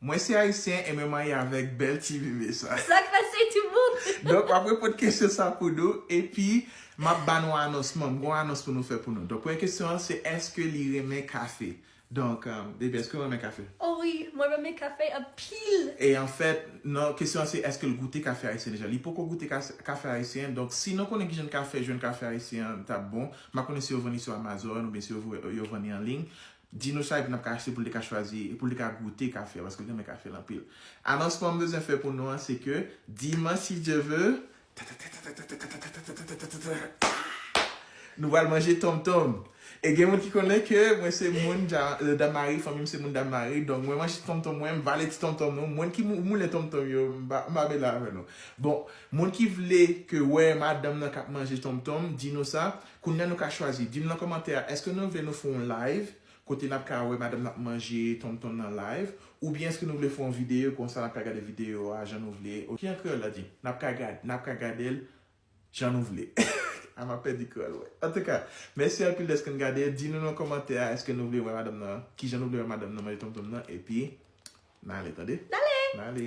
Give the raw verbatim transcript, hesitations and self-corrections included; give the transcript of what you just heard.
Mwen se ayisyen e mwen marye avèk bèl ti bebe sa. Sa k pase tout moun? Donk, m ap reponn kesyon sa pou nou. Epi, m ap ba nou anonsman. M gon anons pou nou fè pou nou. Donk, premye kesyon an, se èske li renmen kafe? Donk, um, bebe, èske w renmen kafe? Oh wi, mwen renmen kafe anpil. E anfèt, non, kesyon an se èske l goute kafe ayisyen deja? Li poko goute kafe ayisyen. Donk, si nou konnen kijan kafe, jwenn kafe ayisyen an, t ap bon. M pa konnen si yo vann li sou Amazon oubyen si yo vann li an liy. Di nou sa epi n ap ka achte pou l te ka chwazi, pou l te ka goute kafe a, paske l renmen kafe l anpil. Anonsman m bezwen fè pou nou an, se ke dimanch, si Dye vle, nou pral manje tonmtonm. E gen moun ki konnen ke mwen se moun Damari, fanmi m se moun Damari, donk mwen manje tonmtonm, mwen m vale ti tonmtonm nou, moun ki moulen tonmtonm yo, m pa mele avè nou. Bon, moun ki vle ke wè madanm nan k ap manje tonmtonm, di nou sa, kounye a nou ka chwazi. Di m nan kòmantè a, èske nou vle nou fè yon live? Kote n ap ka wè madanm n ap manje tonmtonm nan live, oubyen èske nou vle fè yon videyo konsa n ap ka gade videyo a jan nou vle? Ki an kreyòl la di? N ap ka gade, n ap ka gade l jan nou vle. A m ap pèdi kreyòl, wè. Antouka, mèsi anpil dèske n gade. Di nou nan kòmantè a èske nou vle wè madanm nan, kijan nou vle wè madanm nan manje tonmtonm nan, epi n ale, tande? N ale! N ale!